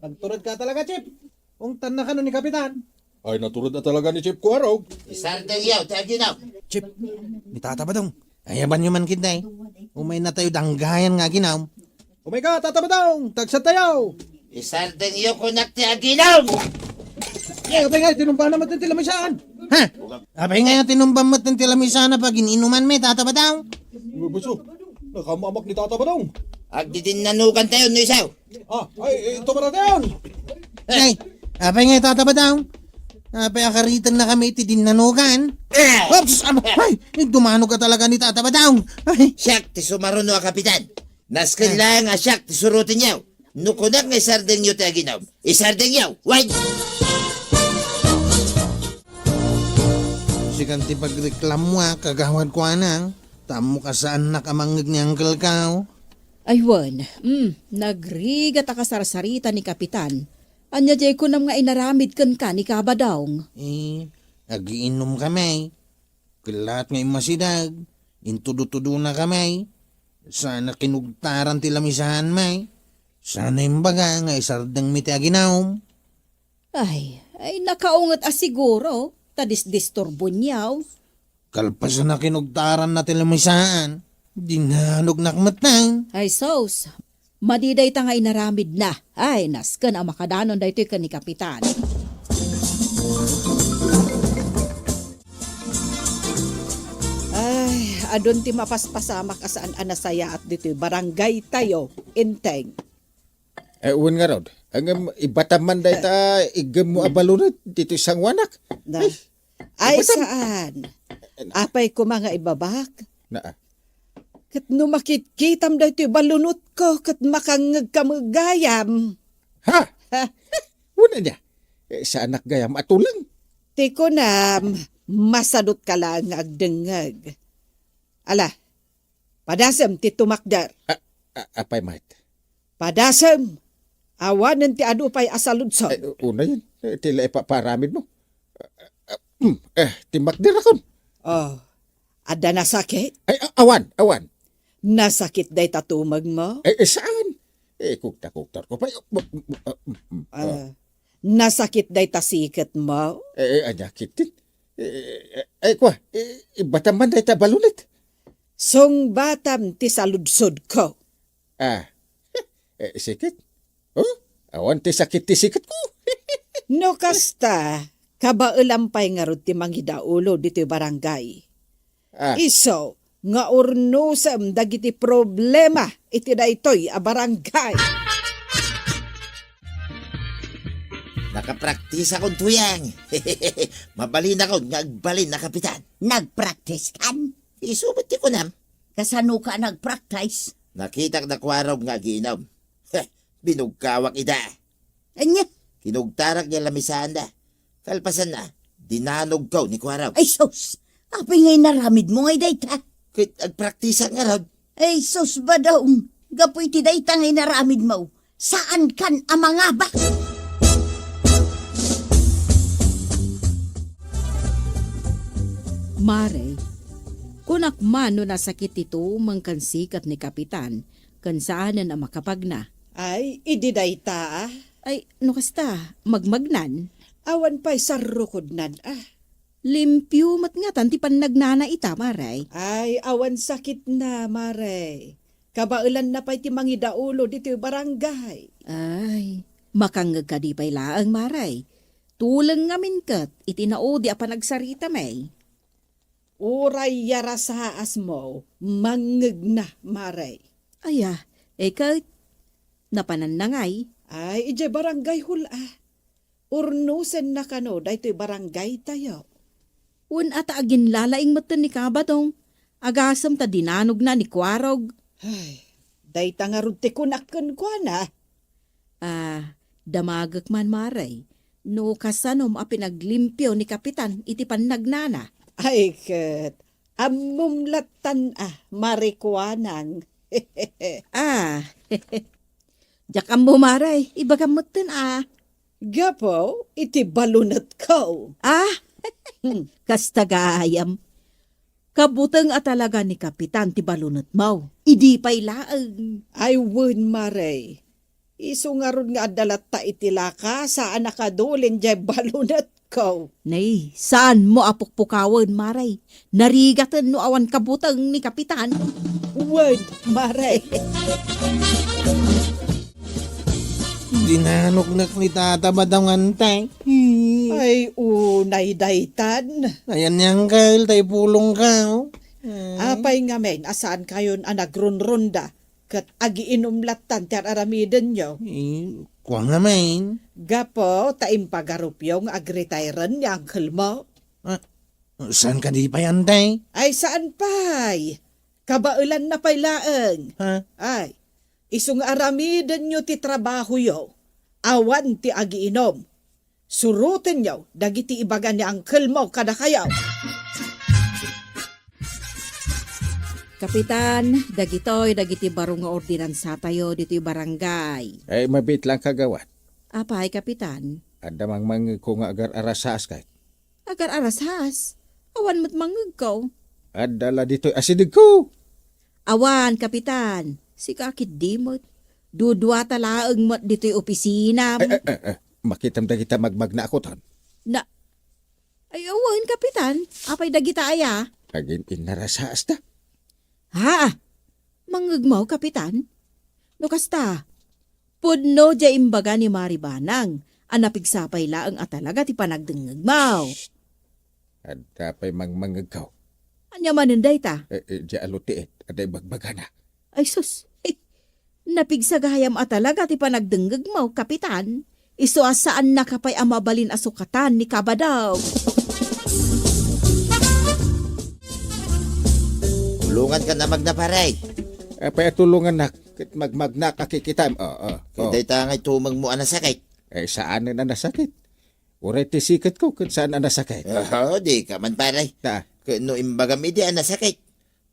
Nagtured ka talaga, Chief. Ungtanna kano ni Kapitan. Ay, natured a talaga ni Chief Kuarog. Isardeng yaw, ti aginom. Chief, ni Tata Badong. Ayabanyo man ket, day. Umayna tayo danggayan nga aginom. Umayka, Tata Badong, tagsat tayo. Isardengyo kunak ti aginom! Eh, apay nga, tinumba na met ti lamisaan. Ha? Apay nga, tinumba met ti lamisaan a pagin-inuman mi, Tata Badong? Uy, buso, nakamamak ni Tata Badong. Agdidinnanugan tayo, no isaw. Ah, ay, eh, tumara tayo. Ay, Apay ngay, Tata Badong? Apay a karitennakami iti dinnanugan? Eh! Oops! Aba, ay! Dumanog ka talaga ni Tata Badong! Ay! Siak ti sumaruno a kapitan. Nasken Eh. laeng a siak ti surotenyo. No kunak nga isardengyo ti aginum, isardengyo. Wen! Sikan ti pagreklamoak, Kagawad Kuanang. Tammo kasaannak a mangngeg ni Uncle Kao. Ay, wen. Mm, nagrigat a kasarsarita ni Kapitan. Ania diay kunam nga inaramid kenka ni Kabadong? Eh, agiinom kami. Kellaat nga immasideg. Intudo-tudona kami. Sana kinugtaran ti lamisaanmi. Sana imbaga nga isardengmi ti aginum. Ay, ay, nakaunget a siguro, ta disdisturbonyo. Kalpasan a kinugtaranna ti lamisaan, dinanognak metten. Ay, sus, madi dayta nga inaramidna. Ay, nasken a makadanon daytoy ken ni Kapitan. Ay, adun ti mapaspasamak a saan a nasayaat ditoy barangay tayo, Enteng. Eh, wen ngarud, ngem ibatam man dayta iggemmo a balunet ditoy sangoanak. Na. Ay, Ay, ibatam. saan? Apay koma nga ibabak? Naa. Ket no makitkitam daytoy balunetko, ket makangngegka met gayam. Ha? Ha? Wen ania? Eh, saanak gayam a tuleng. Ti kunam, masadutka laeng nga agdengngeg. Ala, padasem ti tumakder. A, a, apay met? Padasem, awanen ti adu pay a saludsod. Ay, unayen, eh, ti la ipaparamidmo. Ah, ah, hmm, eh, timmakderakon. Oh, adda nasakit? Ay, a-, awan, awan. Nasakit dayta tumegmo? Ay, eh, saan? Eh, kugta-kugtarko pay. Ah, nasakit dayta siketmo? Eh, eh, ania ketdin? Eh, eh, eh, kua, eh, ibatam man dayta balunet. Sungbatam ti saludsodko. Ah, eh, siket? Oh, awan ti sakit ti siketko. No kasta, kabaelam pay ngarud ti mangidaulo ditoy barangay. Ah. Isu nga urnosem dagiti problema iti daytoy a barangay. Nakapraktisakon, Tuyang. Mabalinakon nga agbalin a kapitan. Nagpraktiskan? Isu met ti kunam. Kasanoka a nagpraktis? Nakitak da Kuarog nga agiinom. Heh, binugkawak ida. Ania? Kinugtarak diay lamisaanda. Kalpasanna, dinanogko ni Kuarog. Ay sus! Apay nga inaramidmo ngay dayta? Ket agpraktisak ngarud. Ay sus, Badong! Gapu iti dayta nga inaramidmo, saankan a mangabak! Mare, kunak man no nasakit ti tumeng ken siket ni Kapitan, ken saanen a makapagna. Ay, idi dayta, ah. Ay, no kasta, magmagnan. Awan pay sarrukodnan, ah. Limpio met ngatan ti pannagnana ita, Mare. Ay, awan sakitna, Mare. Kabaelanna pay ti mangidaulo ditoy barangay. Ay, makangngeg kadi pay laeng, Mare. Tuleng ngamin ket iti naudi a panagsarita, May. Uray yarasaasmo, mangngegna, Mare. Aya, e ket, napananna ngay? Ay, idiay barangay hall a. Urnosenna kano daytoy barangaytayo. Wen a ta aginlalaing metten ni Kabadong, agasem ta dinanogna ni Kuarog. Ay, dayta ngarud ti kunak kenkuana. Ah, damagek man, Mare, no kasanom a pinaglimpio ni Kapitan iti pannagnana. Ay ket, ammom lattan a, Mare Kuanang. Ah, diak ammo, Mare, ibagam metten a. Gapu iti balunetko. Ah, kasta gayam. Kabuteng a talaga ni Kapitan ti balunetmo. Idi pay laeng. Ay wen, Mare. Isu ngarud nga adda latta iti lakas a nakadulin diay balunetko. Nay, saanmo a pukpukawen, Mare. Narigaten no awan kabuteng ni Kapitan. Wen, Mare. Dinanognak ni Tata Badong, Ante. Ay, unay daytan. Ayan ni Uncle, ta ipulongka, oh. Ay. Apay ngamin a saankayon a nagrunrunda ket agiinum lattan ti ar-aramidenyo? Eh, Kua ngamin? Gapu ta impagarupyo nga agretire ni uncle mo. Ah, saan kadi pay, Antay? Ay, saan pay? Kabaelanna pay laeng. Ha? Ay, isu nga aramidenyo ti trabahoyo, awan ti agiinom. Surotenyo dagiti ibaga ni uncle mo kadakayo. Kapitan, dagitoy dagiti baro nga ordinansatayo ditoy barangay. Ay, mabiit lang, kagawad. Apay, Kapitan? Adda mangmangngegko nga agar-arasas kay. Agar-arasas? Awan met mangngegko. Adda la ditoy asidegko. Awan, Kapitan. Sika ketdi met. Duduata laeng met ditoy opisinam. Eh, eh, eh, eh. Makitam dagita magmagna a kuton. Na, ay, awan, Kapitan. Apay dagita aya? Agin-innarasaasta. Ha? Mangngegmo, Kapitan? No kasta, pudno diay imbaga ni Mari Banang a napigsa pay laeng a talaga ti panagdengngegmo. Shh! Adda pay mangmangngegko. Ania manen dayta? Eh, eh, diay alutiit, adda ibagbagana. Ay sus, eh, napigsa gayam a talaga ti panagdengngegmo, Kapitan. Isu a saannaka pay a mabalin a sukatan ni Kabadaw. Tulonganka a magna, pare. Apay a tulongannak? Ket magmagnak a kikitam. Oh, oh, oh. Ket dayta ngay tumengmo a nasakit. Eh, saanen a nasakit. Uray ti siketko ket saan a nasakit. Oho, dika man, pare. Ta. Ket no imbagam idi a nasakit,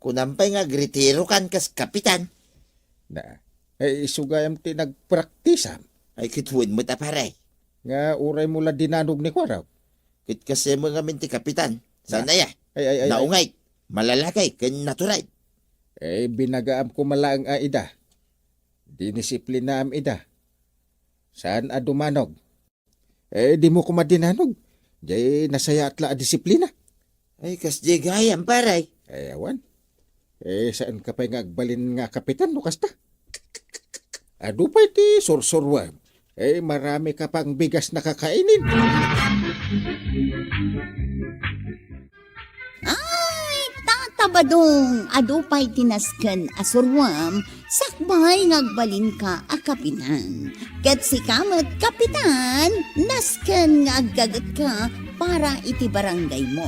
kunam pay nga agretirokan kas kapitan. Na. Eh, isu gayam ti nagpraktisam. Ay, ket wen met a, pare. Nga uraymo la dinanog ni kuarok. Ket kasemo ngamin ti kapitan. Saan aya? Ay, ay, ay, ay. Naungay, malalaki, ken natural. Eh, binagaam koma laeng a ida. Dinisiplinaam ida. Saan a dumanog. Eh, dimo koma dinanog. Diay nasayaat la a disiplina. Ay, kasdiay gayam, pare. Eh, awan. Eh, saanka pay nga agbalin nga kapitan no kasta? Adu pay ti sursuruam. Eh, marami ka pang bigas a kakainin. Ay, Tata Badong, adu pay ti nasken a suruam, sakbay nga agbalinka a kapitan. Ket sika met, kapitan, nasken nga aggagetka para iti barangaymo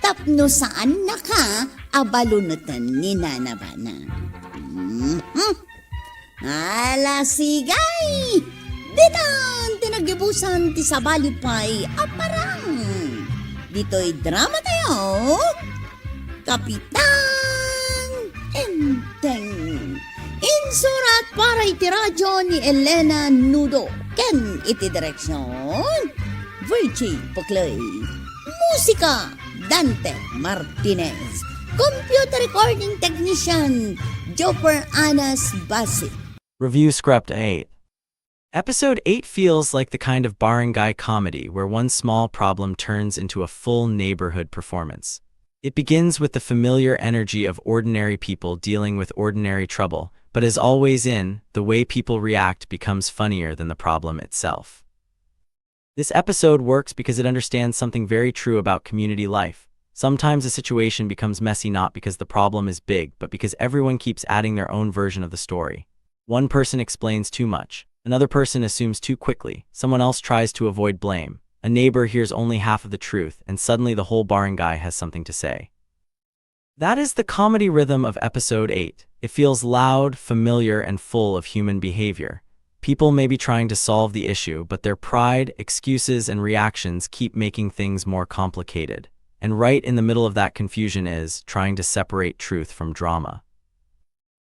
tapno saannaka a baloneten ni Nana Bana. Mhm. Ala, sigay! Ditan ti naggibusan ti sabali pay a parang. Ditoy drama tayo, Kapitan Enteng. Insurat para iti radyo ni Elena Nudo ken iti direksyon, Virgie Puclay. Musika, Dante Martinez. Computer recording technician, Joper Anas Basi. Review Script eight. Episode eight feels like the kind of barangay comedy where one small problem turns into a full neighborhood performance. It begins with the familiar energy of ordinary people dealing with ordinary trouble, but as always in, the way people react becomes funnier than the problem itself. This episode works because it understands something very true about community life. Sometimes a situation becomes messy not because the problem is big, but because everyone keeps adding their own version of the story. One person explains too much, another person assumes too quickly, someone else tries to avoid blame, a neighbor hears only half of the truth, and suddenly the whole barangay has something to say. That is the comedy rhythm of episode eight. It feels loud, familiar, and full of human behavior. People may be trying to solve the issue, but their pride, excuses, and reactions keep making things more complicated. And right in the middle of that confusion is trying to separate truth from drama.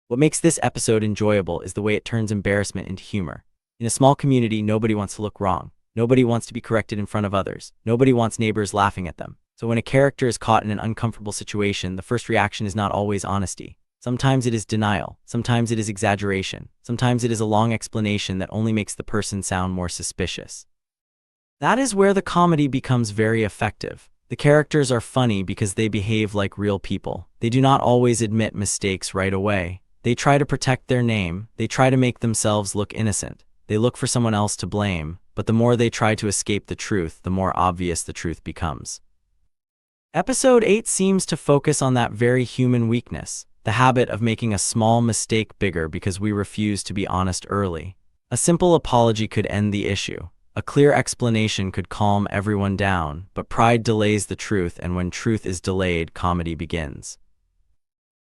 What makes this episode enjoyable is the way it turns embarrassment into humor. In a small community, nobody wants to look wrong. Nobody wants to be corrected in front of others. Nobody wants neighbors laughing at them. So when a character is caught in an uncomfortable situation, the first reaction is not always honesty. Sometimes it is denial. Sometimes it is exaggeration. Sometimes it is a long explanation that only makes the person sound more suspicious. That is where the comedy becomes very effective. The characters are funny because they behave like real people. They do not always admit mistakes right away. They try to protect their name. They try to make themselves look innocent. They look for someone else to blame, but the more they try to escape the truth, the more obvious the truth becomes. Episode eight seems to focus on that very human weakness, the habit of making a small mistake bigger because we refuse to be honest early. A simple apology could end the issue. A clear explanation could calm everyone down, but pride delays the truth, and when truth is delayed, comedy begins.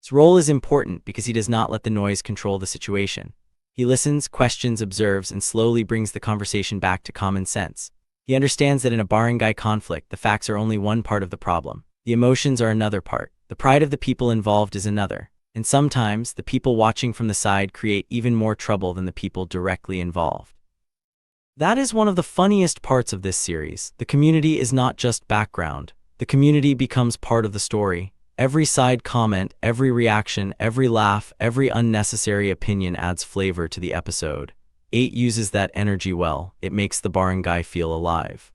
His role is important because he does not let the noise control the situation. He listens, questions, observes, and slowly brings the conversation back to common sense. He understands that in a barangay conflict, the facts are only one part of the problem. The emotions are another part. The pride of the people involved is another. And sometimes, the people watching from the side create even more trouble than the people directly involved. That is one of the funniest parts of this series. The community is not just background. The community becomes part of the story. Every side comment, every reaction, every laugh, every unnecessary opinion adds flavor to the episode. Eight uses that energy well. It makes the barangay feel alive.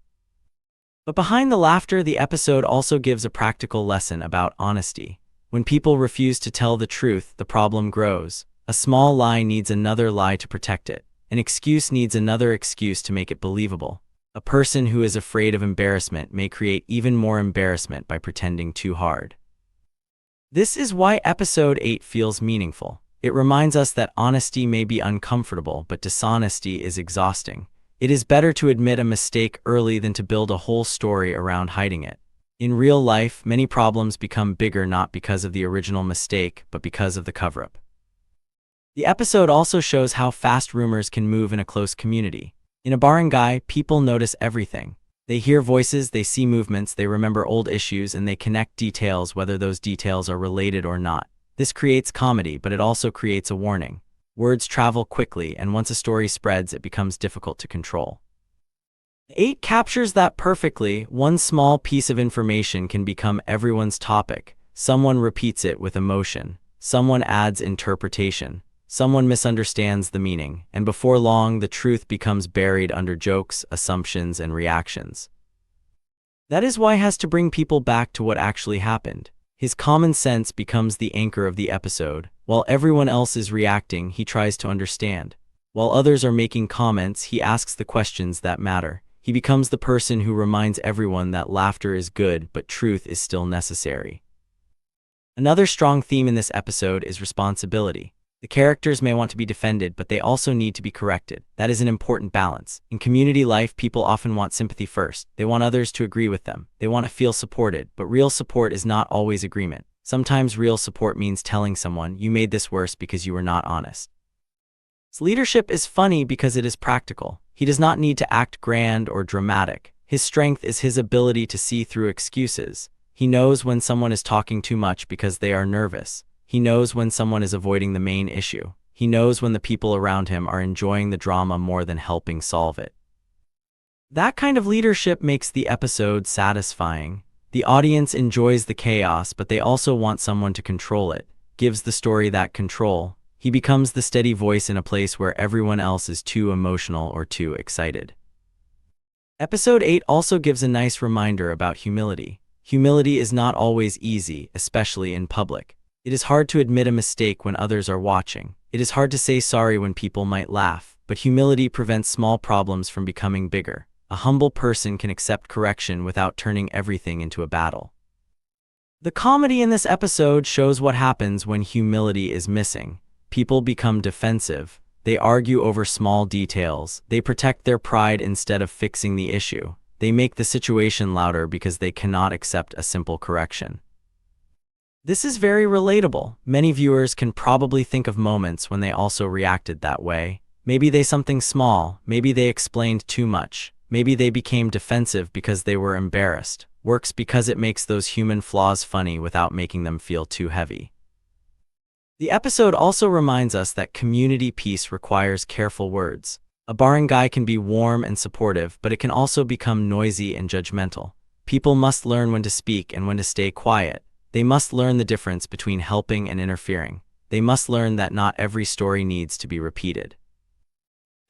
But behind the laughter, the episode also gives a practical lesson about honesty. When people refuse to tell the truth, the problem grows. A small lie needs another lie to protect it. An excuse needs another excuse to make it believable. A person who is afraid of embarrassment may create even more embarrassment by pretending too hard. This is why episode eight feels meaningful. It reminds us that honesty may be uncomfortable, but dishonesty is exhausting. It is better to admit a mistake early than to build a whole story around hiding it. In real life, many problems become bigger not because of the original mistake, but because of the cover up. The episode also shows how fast rumors can move in a close community. In a barangay, people notice everything. They hear voices, they see movements, they remember old issues, and they connect details, whether those details are related or not. This creates comedy, but it also creates a warning. Words travel quickly, and once a story spreads, it becomes difficult to control. Eight captures that perfectly. One small piece of information can become everyone's topic. Someone repeats it with emotion. Someone adds interpretation. Someone misunderstands the meaning. And before long, the truth becomes buried under jokes, assumptions, and reactions. That is why he has to bring people back to what actually happened. His common sense becomes the anchor of the episode. While everyone else is reacting, he tries to understand. While others are making comments, he asks the questions that matter. He becomes the person who reminds everyone that laughter is good, but truth is still necessary. Another strong theme in this episode is responsibility. The characters may want to be defended, but they also need to be corrected. That is an important balance. In community life, people often want sympathy first. They want others to agree with them. They want to feel supported, but real support is not always agreement. Sometimes real support means telling someone, "You made this worse because you were not honest." His leadership is funny because it is practical. He does not need to act grand or dramatic. His strength is his ability to see through excuses. He knows when someone is talking too much because they are nervous. He knows when someone is avoiding the main issue. He knows when the people around him are enjoying the drama more than helping solve it. That kind of leadership makes the episode satisfying. The audience enjoys the chaos, but they also want someone to control it. Gives the story that control. He becomes the steady voice in a place where everyone else is too emotional or too excited. Episode eight also gives a nice reminder about humility. Humility is not always easy, especially in public. It is hard to admit a mistake when others are watching. It is hard to say sorry when people might laugh, but humility prevents small problems from becoming bigger. A humble person can accept correction without turning everything into a battle. The comedy in this episode shows what happens when humility is missing. People become defensive. They argue over small details. They protect their pride instead of fixing the issue. They make the situation louder because they cannot accept a simple correction. This is very relatable. Many viewers can probably think of moments when they also reacted that way. Maybe they something small, maybe they explained too much, maybe they became defensive because they were embarrassed. Works because it makes those human flaws funny without making them feel too heavy. The episode also reminds us that community peace requires careful words. A barangay can be warm and supportive, but it can also become noisy and judgmental. People must learn when to speak and when to stay quiet. They must learn the difference between helping and interfering. They must learn that not every story needs to be repeated.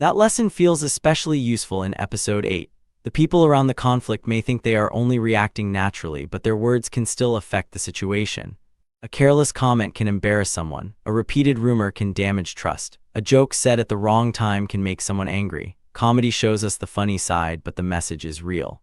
That lesson feels especially useful in episode eight. The people around the conflict may think they are only reacting naturally, but their words can still affect the situation. A careless comment can embarrass someone. A repeated rumor can damage trust. A joke said at the wrong time can make someone angry. Comedy shows us the funny side, but the message is real.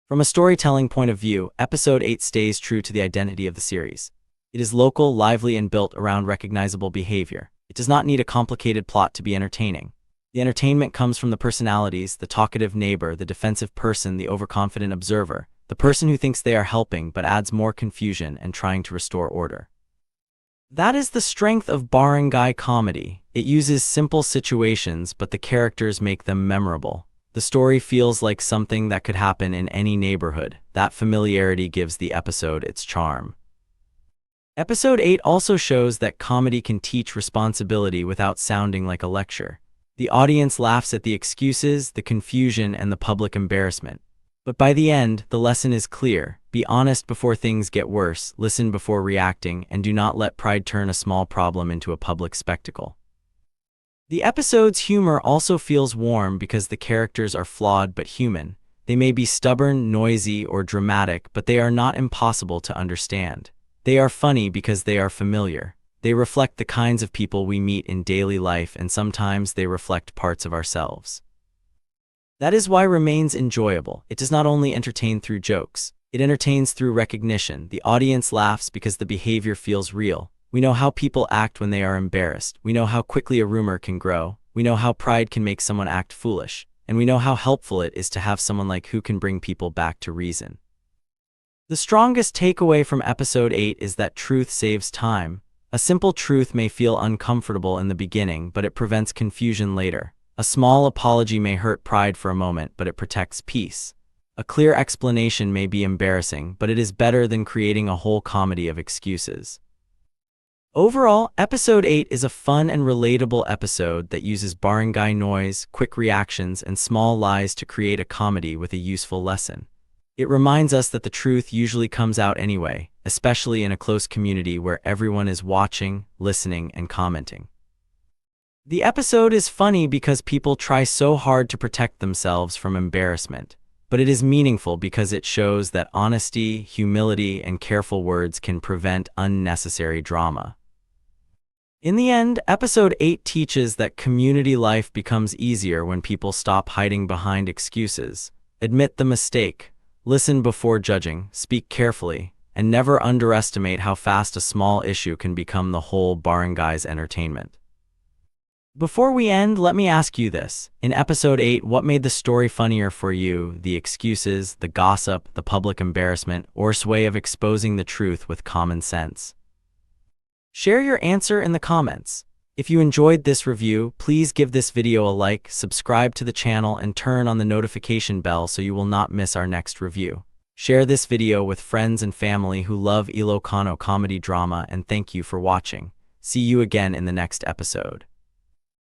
From a storytelling point of view, episode eight stays true to the identity of the series. It is local, lively, and built around recognizable behavior. It does not need a complicated plot to be entertaining. The entertainment comes from the personalities, the talkative neighbor, the defensive person, the overconfident observer, the person who thinks they are helping but adds more confusion and trying to restore order. That is the strength of barangay comedy. It uses simple situations, but the characters make them memorable. The story feels like something that could happen in any neighborhood. That familiarity gives the episode its charm. Episode eight also shows that comedy can teach responsibility without sounding like a lecture. The audience laughs at the excuses, the confusion, and the public embarrassment. But by the end, the lesson is clear. Be honest before things get worse, listen before reacting, and do not let pride turn a small problem into a public spectacle. The episode's humor also feels warm because the characters are flawed but human. They may be stubborn, noisy, or dramatic, but they are not impossible to understand. They are funny because they are familiar. They reflect the kinds of people we meet in daily life, and sometimes they reflect parts of ourselves. That is why Remains enjoyable. It does not only entertain through jokes, it entertains through recognition. The audience laughs because the behavior feels real. We know how people act when they are embarrassed. We know how quickly a rumor can grow. We know how pride can make someone act foolish. And we know how helpful it is to have someone like who can bring people back to reason. The strongest takeaway from episode eight is that truth saves time. A simple truth may feel uncomfortable in the beginning, but it prevents confusion later. A small apology may hurt pride for a moment, but it protects peace. A clear explanation may be embarrassing, but it is better than creating a whole comedy of excuses. Overall, episode eight is a fun and relatable episode that uses barangay noise, quick reactions, and small lies to create a comedy with a useful lesson. It reminds us that the truth usually comes out anyway, especially in a close community where everyone is watching, listening, and commenting. The episode is funny because people try so hard to protect themselves from embarrassment, but it is meaningful because it shows that honesty, humility, and careful words can prevent unnecessary drama. In the end, episode eight teaches that community life becomes easier when people stop hiding behind excuses, admit the mistake, listen before judging, speak carefully, and never underestimate how fast a small issue can become the whole barangay's entertainment. Before we end, let me ask you this. In episode eight, what made the story funnier for you? The excuses, the gossip, the public embarrassment, or its way of exposing the truth with common sense? Share your answer in the comments. If you enjoyed this review, please give this video a like, subscribe to the channel, and turn on the notification bell so you will not miss our next review. Share this video with friends and family who love Ilocano comedy drama, and thank you for watching. See you again in the next episode.